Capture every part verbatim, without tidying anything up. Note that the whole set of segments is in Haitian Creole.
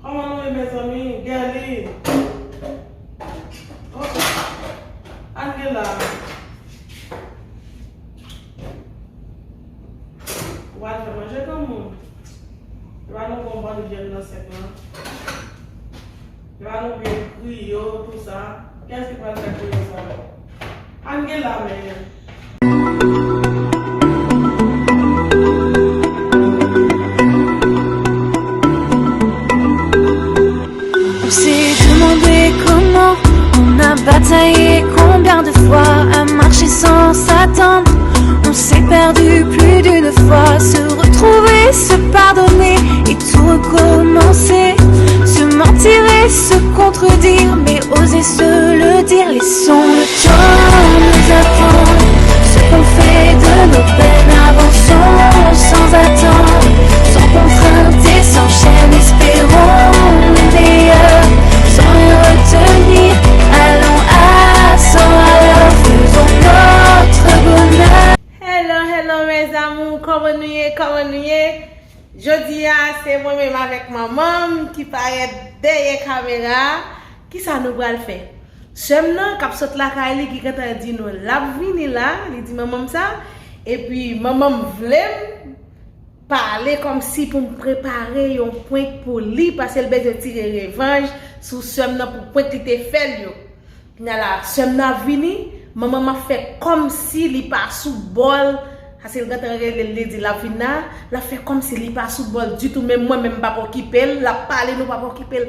Kòman nou ye, mezanmi? Gèli! Oh, ann gen la. Ou pral fè manje, granmoun? Yo ba nou bon bann vyann nan sèk lan. Yo ba nou vyann griyo, tou sa. Kiyès ki pral fè griyo sa? Ann gen la, men. On s'est demandé comment, on a bataillé combien de fois, à marcher sans s'attendre. On s'est perdu plus d'une fois, se retrouver, se pardonner et tout recommencer. Se mentir et se contredire, mais oser se le dire. Laissons le temps nous apprendre ce qu'on fait de nos peines. Avançons sans attendre, sans contrainte et sans chaîne. Espérons le meilleur, sans rien retenir. Allons à cent à l'heure, faisons notre bonheur. Hello, hello, mes amours, kòman nou ye, kòman nou ye? Jodi a, se mwen menm avèk manman m ki parèt dèyè kamera a. Kisa nou pral fè? Sè m nan k ap sot lakay li ki gentan di nou l ap vini la, li di manman m sa. Epi manman m vle m pale kòmsi pou m prepare yon prank pou li paske l bezwen tire revanj sou sè m nan pou prank li te fè l yo. Kounye a la, sè m nan ap vini, manman m ap fè kòmsi li pa sou bò l, paske l gentan rele l, li di l ap vin la, l ap fè kòmsi li pa sou bò l ditou, men mwen menm m p ap okipe l, l ap pale, nou p ap okipe l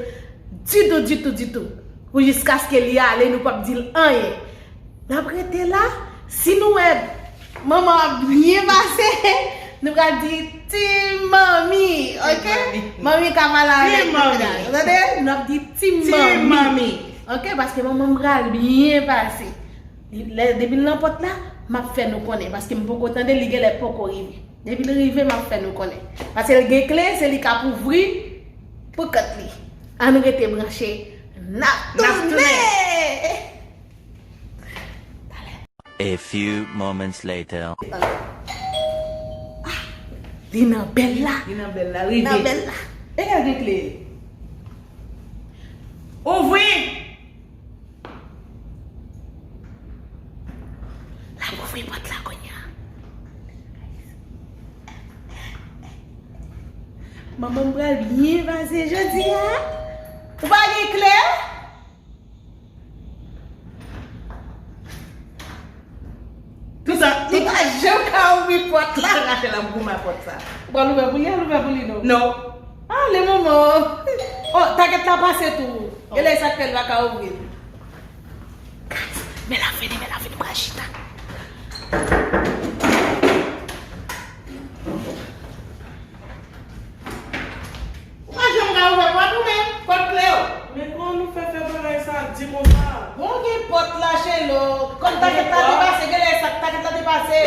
ditou, ditou, ditou. Pou jiskaske li ale, nou p ap di l anyen. N ap rete la, si nou wè manman ap byen pase, nou pral di Team Manmi, oke? Manmi ka pale avèk nou la, tande? N ap di Team Manmi. Oke, paske manman m pral byen pase. Lè, depi l nan pòt la, m ap fè nou konnen, paske m poko tande, li genlè poko rive. Depi l rive, m ap fè nou konnen. Paske l gen kle, se li k ap ouvri pou kont li. Ann rete branche, n ap tounen! A few moments later. Li nan bèl la. Li nan bèl la, rive. Nan bèl la. E gade kle. Ouvri! L ap ouvri pòt la kounye a. Manman m pral byen pase jodi a. Ou pa gen kle? Tousa, Li pa janm ka ouvri pòt la. Tousa Rachel ap goumen a pòt sa. Ou pral ouvè pou li, al ouvè pou li non. Non. Ale manman. Oh, takèt la pase tou. Genlè sa k fè l pa ka ouvri l. Men l ap vini, men l ap vini, pral chita. Ou pa janm ka ouvè pòt ou menm, pòt kle w. Men kòman nou fè fè bagay sa, di konsa? Bon, gen pòt la, Chelo. Kòm takèt la te pase, genlè sa takèt la te pase.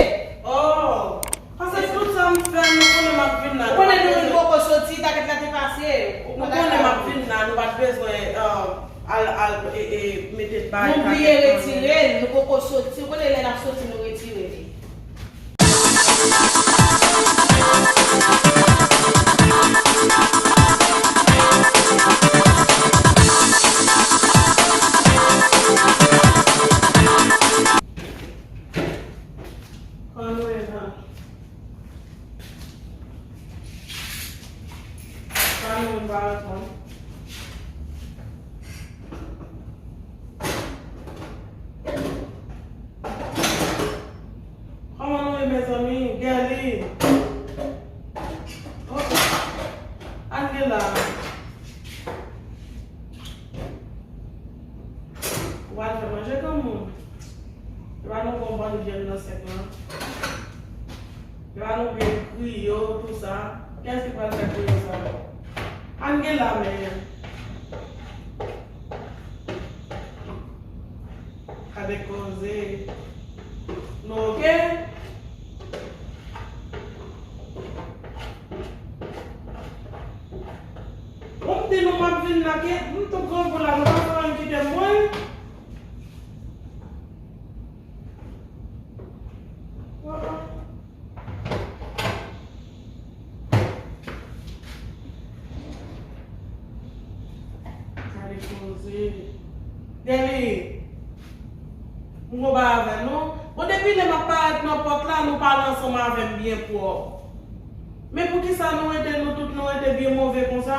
Oh, paske tout sa m fè, nou konnen m ap vin la. Ou konnen nou menm poko soti, takèt la te pase. Nou konnen m ap vin la, nou pa t bezwen al, al e, e, mete bagay. Nou bliye retire l, nou poko soti. Ou konnen lè n ap soti, nou retire li. Ann wè sa. Sa nou menm pa reponn. Kòman nou ye, mezanmi? Gèli! Oh, ann gen la. Ou pral fè manje, granmoun? Yo ba nou bon bann vyann nan sèk lan. Yo ba nou vyann griyo, tou sa. Kiyès ki pral fè griyo sa? Ann gen la, men. Gade koze. Nou oke? Ou m di nou m ap vin nan ke, m tou grangou la, nou pa fè anyen kite m mwen. Poze. Deli, m gon bagay avè nou. Bon, depi lè m ap parèt nan pòt la, nou pale ansanm avè m byen pwòp. Men poukisa nou rete, nou tout nou rete byen move konsa?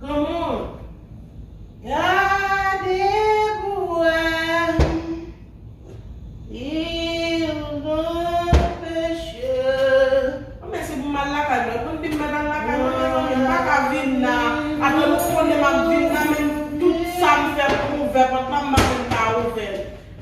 Granmoun. Gade pou wè. Pil gran peche. Bon, men si pou m al lakay mwen, pou n di m mèt al lakay mwen, mezanmi, m pa ka vin la. Apre nou konnen m ap vin la, men tout sa m fè pou m ouvè pòt la, m pa menm ka ouvè l.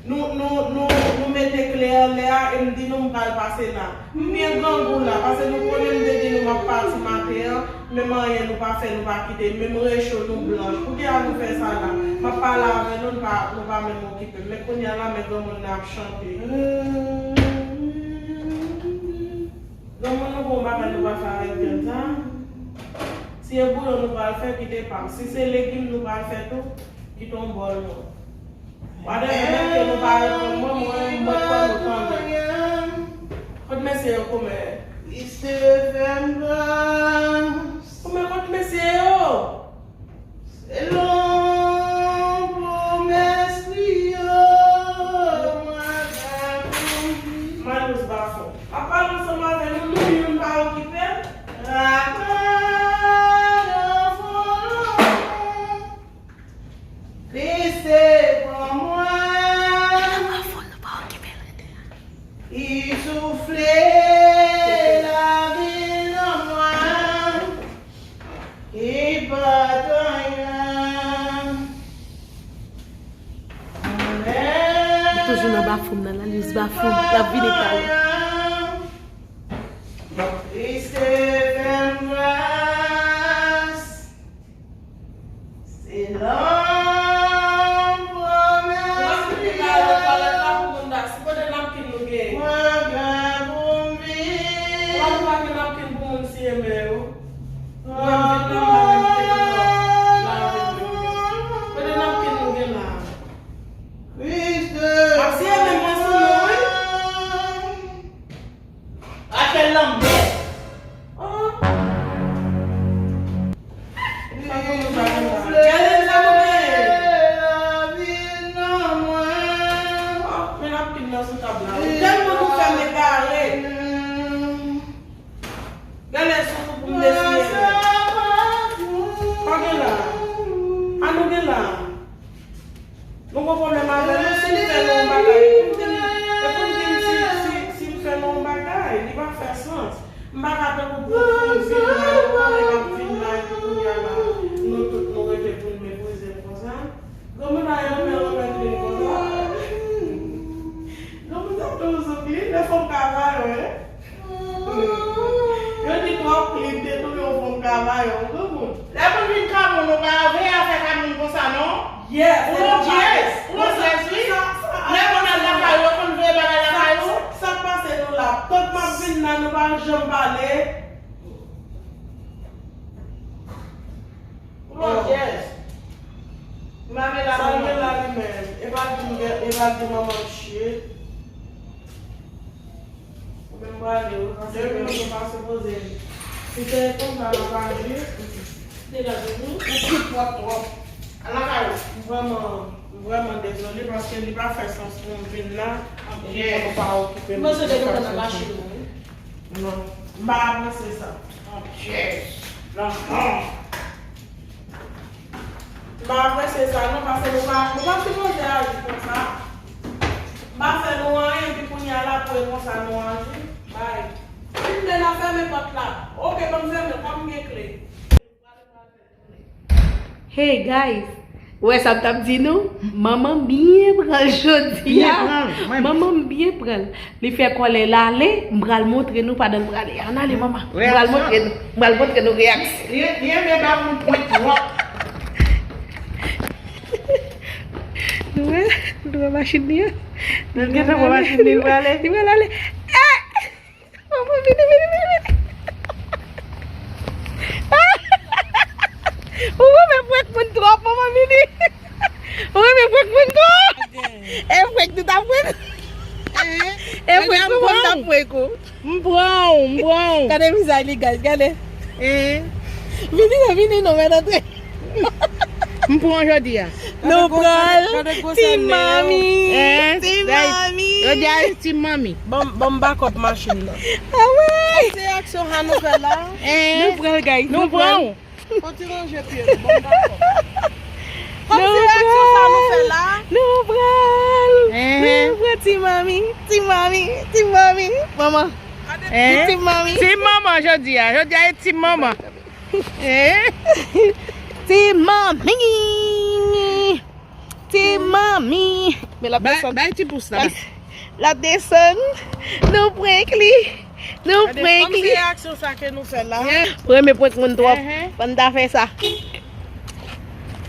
Nou, nou, nou, nou mete kle anlè a e m di nou m pral pase la. M byen grangou la, paske nou konnen m te di nou m ap pati maten an, menm anyen nou pa fè, nou pa kite, menm recho nou blanch. Poukisa nou fè sa la? M ap pale avè nou, nou pa, nou pa menm okipe m. Men kounye a la, men granmoun nan ap chante. Granmoun, nou gon bagay nou pa fè avèk jèn sa. Si e bouyon nou pral fè, kite pa m. Si se legim nou pral fè tou, kite yon bòl non. Whatever, menm ke nou pa reponn mwen, mwen, mwen kwè nou tande. Kot mesye yo, kòmè? Kòmè, kot mesye yo? Selon pwomès li yo, mwen akonpli. Mayouz Bafon. Ap pale ansanm avè nou, nou youn pa okipe l. Rakonn yon fon lontan. Kris te pran mwen. Li soufle lavi nan mwen. Li pa t anyen. Li toujou nan bafon nan, la, li jis bafon. L ap vini talè. Kris te fè m gras. Se nan pwomès li yo. Mwen gen pou m viv. Kote napkin nou gen la? Atè lanmè. Oh. Gade sa nou genyen. Oh, men napkin nan sou tab la. Tèlman nou fè m egare. Gade sou pou m desiye. Pa gen la. Pa nou gen la. Nou gon pwoblèm avè nou, si m fè nou yon bagay, e pou n di m, e pou n di m si, si, si m fè nou yon bagay, li pa fè sans. M pa ka tankou pou, pou m vin la, nou konnen m ap vin la, epi kounye a la, nou tout nou rete pou n meprize m konsa. Granmoun nan renmen renmen vin konsa. Granmoun sa toujou clean, lè fanm ka va yo, hein? Yo di twòp plim te tounen yon fanm kavayon, granmoun. Lè moun vin kamon, nou pa veye afè kamon konsa, non. Yes, ou longyèz, ou longyèz, wi. Lè moun al lakay ou, yo konn veye bagay lakay ou. Sa k pase nou la? Tank m ap vin la, nou pa janm pale. Sa l gen la li menm? E pa di m gen, e pa di manman m chye. Ou menm prale wi, paske nou pa sipoze. Si se konsa n ap aji. Degaje nou. Ou pi pwòp twòp. Al lakay ou. M vrèman, m vrèman dezole paske li pa fè sans pou m vin la. Epi pou nou pa okipe m. Mwen se degaje nan machin ou wi. Non, m pa avanse sa. Mon Dieu. Non, non. M pa apresye sa non, paske nou pa, nou pa sipoze aji konsa. M pa fè nou anyen, epi kounye a la pou e konsa nou aji. Bay. Si m te la fèmen pòt la. Oke, ban m fèmen l, kòm m gen kle. Hey guys, ou wè sa m t ap di nou? Manman byen pran l jodi a. Manman m byen pran l. Li fè kòlè l ale, m pral montre nou pandan l prale. Ann ale, manman. M pral montre nou. M pral montre nou reyaksyon. Li, li renmen ba moun pwen twòp. Nou wè, nou wè machin li an. Nou gentan wè machin li, li prale. Li pral ale. Eh! Manman, vini, vini, vini, vini. Ou renmen prank moun twòp, manman, vini. Ou renmen prank moun twòp. E prank nou t ap prank. E prank nou t ap prank ou. M pran w, m pran w. Gade vizaj li, guys, gade. Vini non, vini non, mèt antre. M pran jodi a. Nou pral Ti Manmi. Eh, Ti Manmi. Jodi a, Ti Manmi. Bon, bon, m bakòp machin nan. Ah ouais. Se aksyon sa nou fè la. Eh, nou pral, guys. Nou pral. Fò ti ranje pye nou, bon, dakò. Kòm se aksyon sa nou fè la. Nou pral. Nou pran Ti Manmi, Ti Manmi, Ti Manmi. Manman. Ti Manmi. Ti manman jodi a. Jodi a e Ti manman. Ti Manmi. Ti Manmi. Men l ap desann. Bay ti pous la. L ap desann. Nou prank li. Nou prank li. Kòm se aksyon sa ke nou fè la. Premye prank moun twòp. Ban n ta fè sa.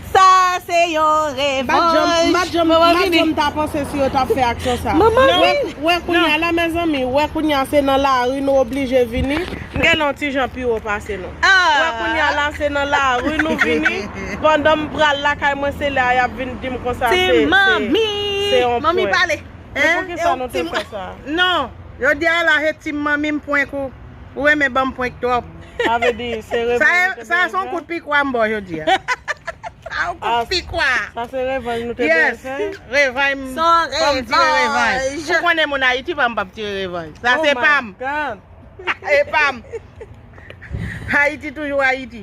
Sa se yon revanj. M pa janm, m pa janm, m pa janm ta panse si yo t ap fè aksyon sa. Manman, wè, wè kounye a la, mezanmi, wè kounye a se nan lari nou oblije vini. M gen yon ti jan pi wo pase nou. Wè kounye a la se nan lari nou vini. Pandan m pral lakay mwen, se lè a y ap vin di m konsa se, se, se yon prank. Ti Manmi. Manmi pale. Men poukisa nou te fè sa? Non, yo di a la se Ti Manmi m prank ou. Ou renmen ban m prank twòp. Sa vle di se revanj nou te bezwen. Sa se yon kout pikwa m ba w jodi a. Sa yon kout pikwa. Sa se revanj nou te bezwen fè. Yes, revanj m, fò m tire revanj. Ou konnen moun Ayiti pa m p ap tire revanj. Sa se pa m. E pa m. Ayiti toujou Ayiti.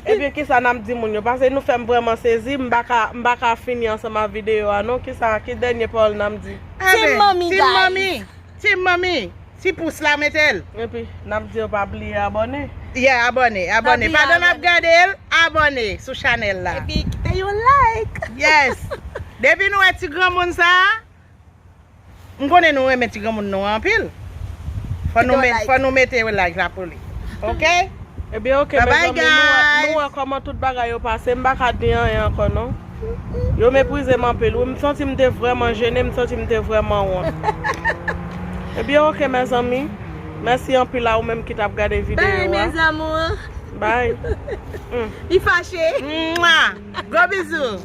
Ebyen, kisa n ap di moun yo? Paske nou fè m vrèman sezi, m pa ka, m pa ka fini ansanm ak videyo a non. Kisa, ki dènye pawòl n ap di? Team Manmi, guys. Team Manmi, ti pous la mete l. Epi, n ap di yo pa bliye abòne. Yeah, abòne, abòne. Pandan n ap gade l, abòne sou chanèl la. Epi, kite yon like. Yes. Depi nou wè ti granmoun sa a, M konnen nou renmen ti granmoun nou an anpil. Fò nou met, fò nou mete like la pou li. Oke? Ebyen, oke, mezanmi, nou wè, nou wè kòman tout bagay yo pase. M pa ka di anyen ankò, non. Yo meprize m anpil. Wi, m santi m te vrèman jene, m santi m te vrèman wont. Ebyen, oke, mezanmi. Mèsi anpil a ou menm ki t ap gade videyo a. Bye, mes amours. Bye. Li fache. Mwa. Gwo bizou.